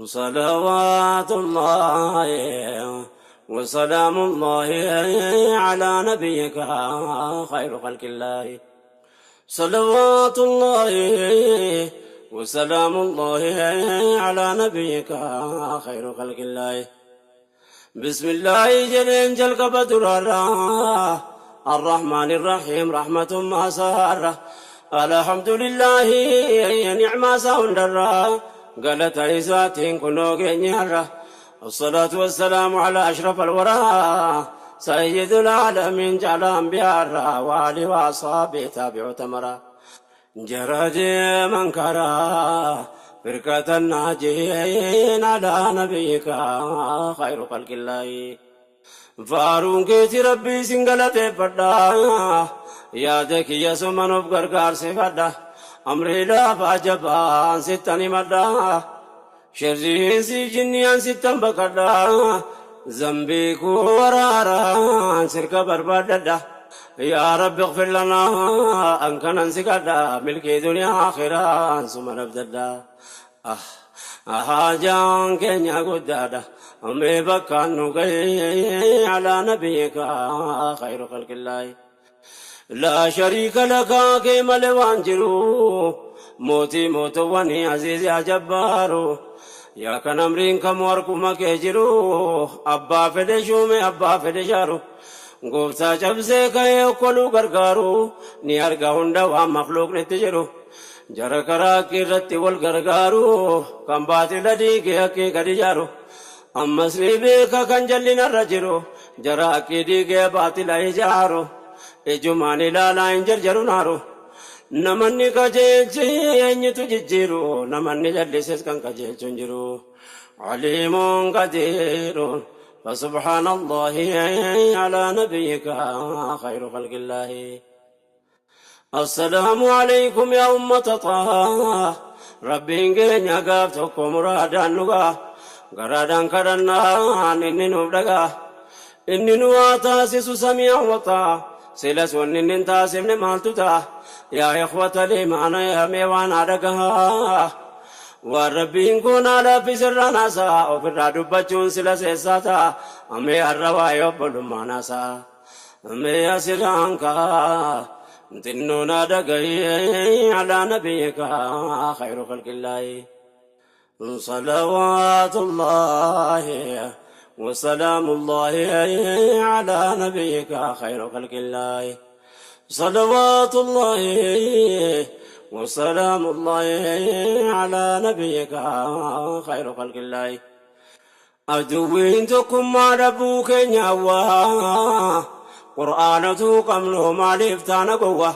صلوات الله وسلام الله على نبيك خير خلق الله. صلوات الله وسلام الله على نبيك خير خلق الله. بسم الله jedheen jalqaba duraarra، الرحمن الرحيم رحمة ما سارة. الحمد لله نعمة ساوندرة galata isaatiin kunoo keenyarra. الصلاة والسلام على أشرف الورى سيد العالمين جعل أنبياء وآله وأصحابه تابعوا تمرا جرد من كرا فرقة الناجين على نبيك خير خلق الله. Faaruun keeti Rabbii sin galateeffadha، yaada kiyya suman of gargaarsifadha، amrii laafaa jabaan sittan himadha، sharriinsi jinniyaan sittan baqadha، zambii koo waraaraan sirka barbaadadha. يا رب اغفر لنا أن كان سكدا ملكي دنيا آخران ثم نبددا. Haajaan keenya guddaadha، mee bakkaan nu ga'e على نبيك خير خلق الله. لا شريك لك kee malee waan jiru، mootii mootowwanii، aziizi ajabbaaru، yaa kan amriin kamuu harkuma kee jiru، abbaa fedhe shuume, abbaa fedhe shaaru، gooftaa cabsee ka'ee okkoluu gargaaru، ni arga hunda waan makluuqnitti jiru، jara karaa irratti wal gargaaru، kan baatila diigee haqqii gadi jaaru، ammas ni beeka kan jallinarra jiru، jara haqqii diigee baatila ijaaru، ijumaan ilaalaa hin jarjaru naaru. Namanni qajeelche eenyutu jijjiiru? Namanni jallises kan qajeelchu hin jiru. عليم قدير، فسبحان الله على نبيك خير خلق الله. السلام عليكم يا أمة طه. Rabbiin keenya gaaf tokko muraadaan dhugaa garaadhaan kadhannaan inni nuuf dhagaa. Inni nu haa taasisu سميعا وطاعة. Silas wanni inni hin taasifne maaltu ta'a? يا إخوة الإيمان، yaa mee waan dhagahaa، waan Rabbiin kun haadha sirraa naasaa ofirraa dubbachuun sila seessaa ta'a. Amee har'a waa'ee obbolummaa naasaa amee asirraan kaa xinnoon dhagahee على نبيك خير خلق الله. صلوات الله وسلام الله على نبيك خير خلق الله. صلوات الله وسلام الله على نبيك خير خلق الله. Aduwwiin tokkummaa dhabuu keenya hawwaa، qur'aanatu qabnu maaliif taana gowwa?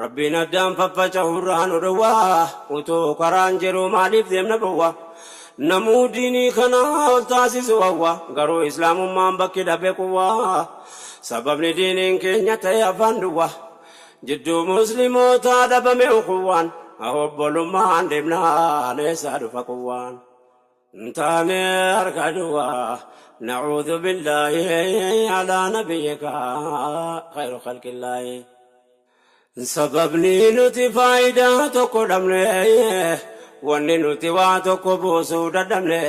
Rabbiin addaan faffaca'urraa nu dhowwaa، utuu karaan jiru maaliif deemna bowwa? Namuu diinii kana ol taasisu hawwa، garuu islaamummaan bakki dhabe quwwaa. Sababni diiniin keenya ta'e afaan duwwa، jidduu muslimootaa dhabame ukuwwaan. Obbolummaan deemnaan eessaa dhufa quwwaan? Taane harka duwwaa. نعوذ بالله على نبيك خير خلق الله. Sababni nuti faayidaa tokko dhabne، wanni nuti waa tokko buusuu dadhabne،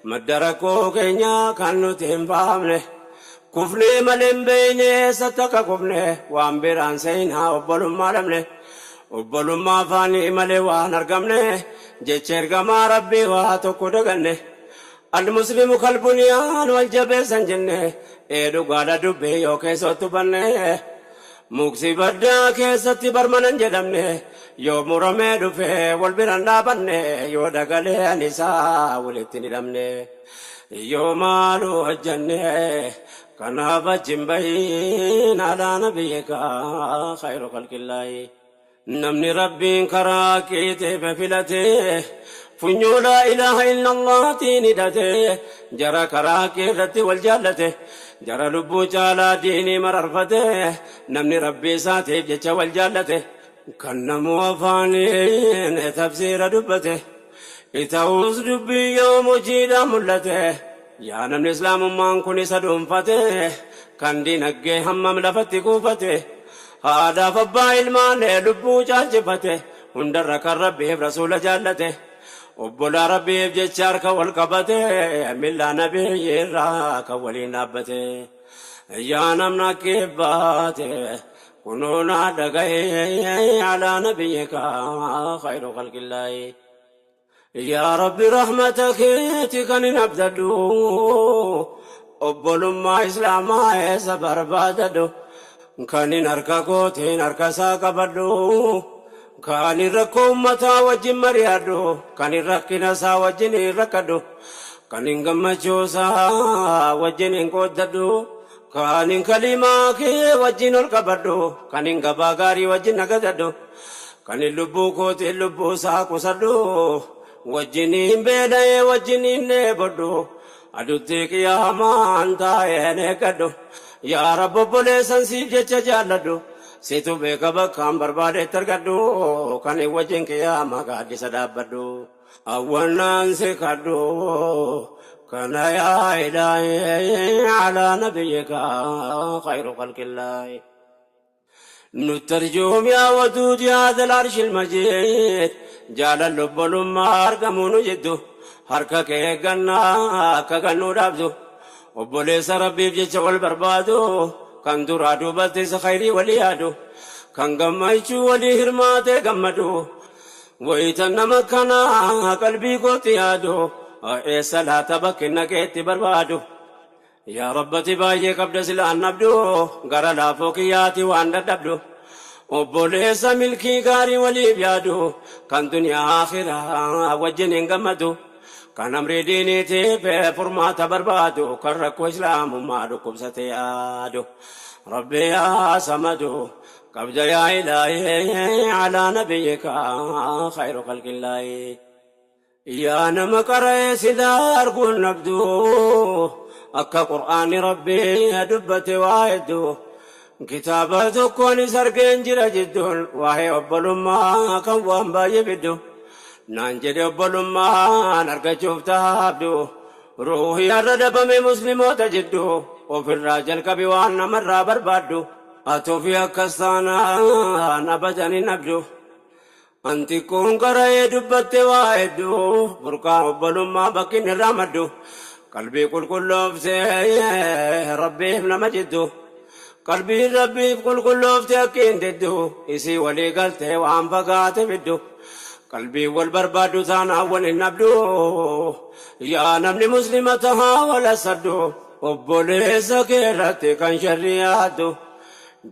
madda rakkoo keenya kan nuti hin fahamne، kufnee malee hin beeyne eessatti akka kufne. Waan biraan seenaa obbolummaa dhabne. Obbolummaa afaanii malee waan argamne، jecha ergamaa Rabbii waa tokko daganne. المسلم كالبنيان wal jabeessan jenne. Ee, dhugaadha dubbii yoo keessattu banne. Muksi baddaa keessatti barmanan jedhamne، yoo muramee dhufe wal biraan dhaabanne، yoo dagaleen isaa walitti hin hidhamne، yoo maalu hojjanne. Kanaaf achi hin bahin على نبيك خير خلق الله. Namni Rabbiin karaa keetiif filate، funyoo لا إله إلا الله tiin hidhate، jara karaa kee irratti wal jaallate، jara lubbuu caalaa diinii mararfate، namni Rabbii isaatiif jecha wal jaallate، kan namuu afaaniin tafsiira dubbate ita'uus dubbii yoom hojiidhaan mul'ate. Yaa namni islaamummaan kun isa dhuunfate، kan dinagdee hammam lafatti kuufate، haadhaaf abbaa ilmaan lubbuu caalchifate، hundarra kan Rabbiif rasuula jaallate. Obbolaa Rabbiif jecha harka wal qabate, millaa nabiyyi irraa kan waliin dhaabbate. Yaa namna kibbaate kunoo naa dhagaye alaa nabiyyika khayru khalqillaahi. Yaa Rabbi rahmata keeti kan hin abdadhu, obbolummaa islaamaa eessa barbaadadhu, kan hin harka kootiin harka isaa qabadhu, kan hin rakkoo ummataa wajjin mari'adhu, kan hin rakkina isaa wajjin hin rakkadhu, kan hin gammachuu isaa wajjin hin qooddadhu, kan hin kalimaa kee wajjin ol qabadhu, kan hin gabaa gaarii wajjin nagadadhu, kan hin lubbuu kootiin lubbuu isaa qusadhu, wajjin hin beela'ee wajjin hin dheebodhu, adutti qiyaamaan taa'een eeggadhu. Yaa Rabbi, obboleessan siif jecha jaalladhu, situ beeka bakkaan barbaadetti argadhu, kan hin wajjin qiyaamaa gaaddisa dhaabbadhu. Awwannaan si kadhu kana yaa ilaahi alaa nabiyyika khayru khalqillaahi. Nuttarjuum yaa waduud yaa dhal arshil majiid, jaalalli obbolummaa argamuu nu jiddu, harka kee eeggannaa akka gannuu dhaabdu. Obboleessa Rabbiif jecha wal barbaadu, kan duraa duubatti isa khayrii walii yaadu, kan gammachuu walii hirmaatee gammadu. Wayita nama kanaa qalbii kootti yaadu, eessa laata bakki naqeetti barbaadu? Yaa Rabbati baay'ee qabda silaan dhabdu, gara laafoo kiyyaati waan dadhabdu. Obboleessa milkii gaarii waliif yaadu, kan duniyaa akhiraa wajjin hin gammadu, kan amrii diiniitiif furmaata barbaadu, kan rakkoo islaamummaa dhukkubsate yaadu. Rabbi yaa samadu qabda yaa ilaahi alaa nabiyyika khayru khalqillaahi. Yaa nama qara'ee silaa arguun dhabdu, akka Qur'aanni Rabbii dubbate waa hedduu. Kitaaba tokkoonis argeen jira jidduun waa'ee obbolummaa kan waan baay'ee fiddu. Naan jedhe obbolummaan argachuuf taabdu. Ruuhii har'a dhabame muslimoota jiddu, ofirraa jalqabi waan namarraa barbaaddu. Ati ofii akkas taanaan abadan hin dhabdu. Anti kun qara'ee dubbatte waa hedduu, burqaa obbolummaa bakki inni irraa maddu. Qalbii qulqulloofte Rabbiif nama jiddu. Qalbiin Rabbiif qulqulloofte akka hin diddu, isii walii galtee waan fagaate fiddu. Qalbiin wal barbaaddu taanaan wal hin dhabdu. Yaa namni muslima tahaa wal asaddu. Obboleessa kee irratti kan sharrii yaaddu.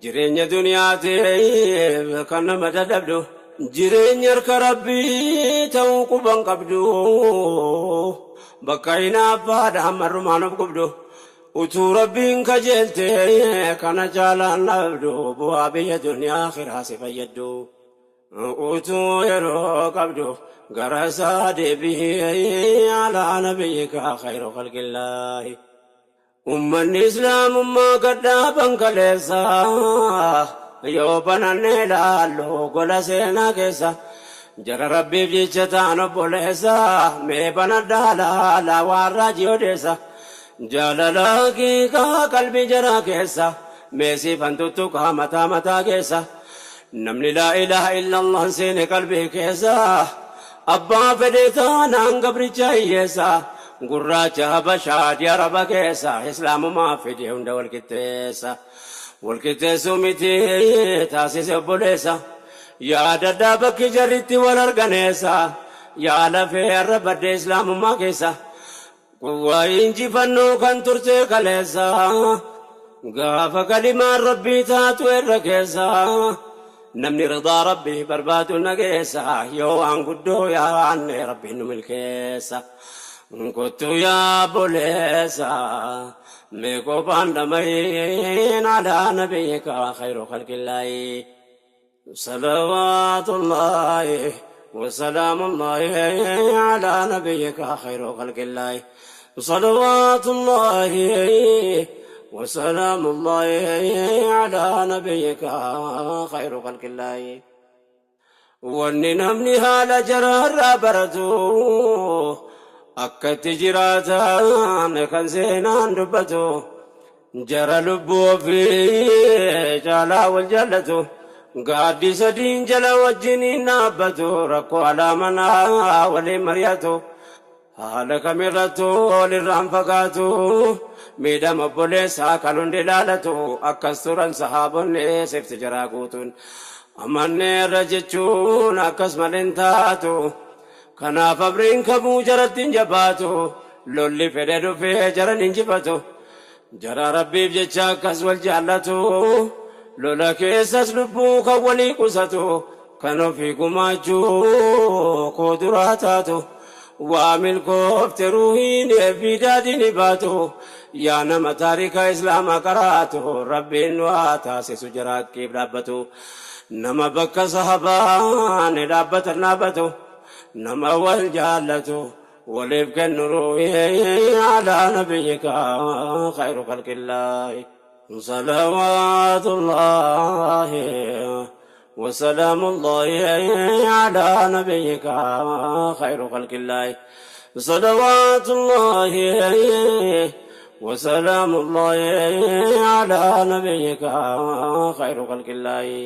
Jireenya duniyaatiif kan nama dadhabdu. Jireenya harka Rabbii ta'uu quban qabdu. Bakka hinaaffaadhaan marrumaan of gubdu. Utuu Rabbiin kajeelte kana caalaan dhabdu, bu'aa biyya duniyaa akhiraa si fayyaddu. Utuu yeroo qabdu gara isaa deebi'ee alaa nabiyyika khayru khalqillaahi. Ummanni islaamummaa gadhaaban kaleessa, yoo bananne ilaallu gola seenaa keessa, jara Rabbiif jecha ta'an obboleessa, mee banadhaa laalaa waan raajii odeessa. Jaalala haqiiqaa qalbii jaraa keessa, mee siifan tuttuqaa mataa mataa keessa. Namni laa ilaaha illallah seene qalbii keessa, abbaa fedhe taanaan gabricha hiyyeessa, gurraacha habashaa adii araba keessa, islaamumaa fide hunda wal qixxeessa. Wal qixxeessuu miti, taasise obboleessa. Yaadadhaa bakki jarritti wal arganeessa? Yaa lafee har'a badde islaamummaa keessa. Quwwaa injifannoo kan turte kaleessa, gaafa kalimaan Rabbii taatu irra keessa. Namni ridaa Rabbii barbaadu nageessa, yoo waan guddoo yaanne Rabbiin nu milkeessa. Kottu yaa obboleessa, mee qophaan dhama'iin alaa nabiyyika khayru khalqillaahi. Salawaatullaahi wasalaamullaahi alaa nabiyyika khayru khalqillaahi. Salawaatullaahi wasalaamullaahi alaa nabiyyika khayru khalqillaahi. Wanni namni haala jaraarraa baratu, akka itti jiraatan kan seenaan dubbatu, jara lubbuu ofii caalaa wal jaallatu. Gaaddisa diin jala wajjiniin dhaabbatu, rakkoo alaa manaa waliin mari'atu. Haala kamirrattuu walirraan fagaatu, miidhama obboleessaa kan hundi ilaalatu. Akkas turan sahaabonni sifti jaraa guutuun. Amanneerra jechuun akkas malee hin taatu. Kanaaf abriin kamuu jaratti hin jabaatu. Lolli fedhe dhufee jaran injifatu. Jara Rabbiif jecha akkas wal jaallatu. Lola keessas lubbuu kan walii qusatu. Kan ofii gumaachuu koo duraa taatu. Waa milkoofte ruuhiin fi daadhiin baatu. Yaa nama taarika Islaamaa qaraatu, Rabbiin nu haa taasisu jara haqqiif dhaabbatu. Nama bakka sahabaan dhaabbatan dhaabbatu. Nama wal jaallatu, waliif kennu ruuhii alaa nabiyyika khayru khalqillaahi. Salawaatullaahi wasalaamullaahi alaa nabiyyika khayru khalqillaahi. Salawaatullaahi wasalaamullaahi alaa nabiyyika khayru khalqillaahi.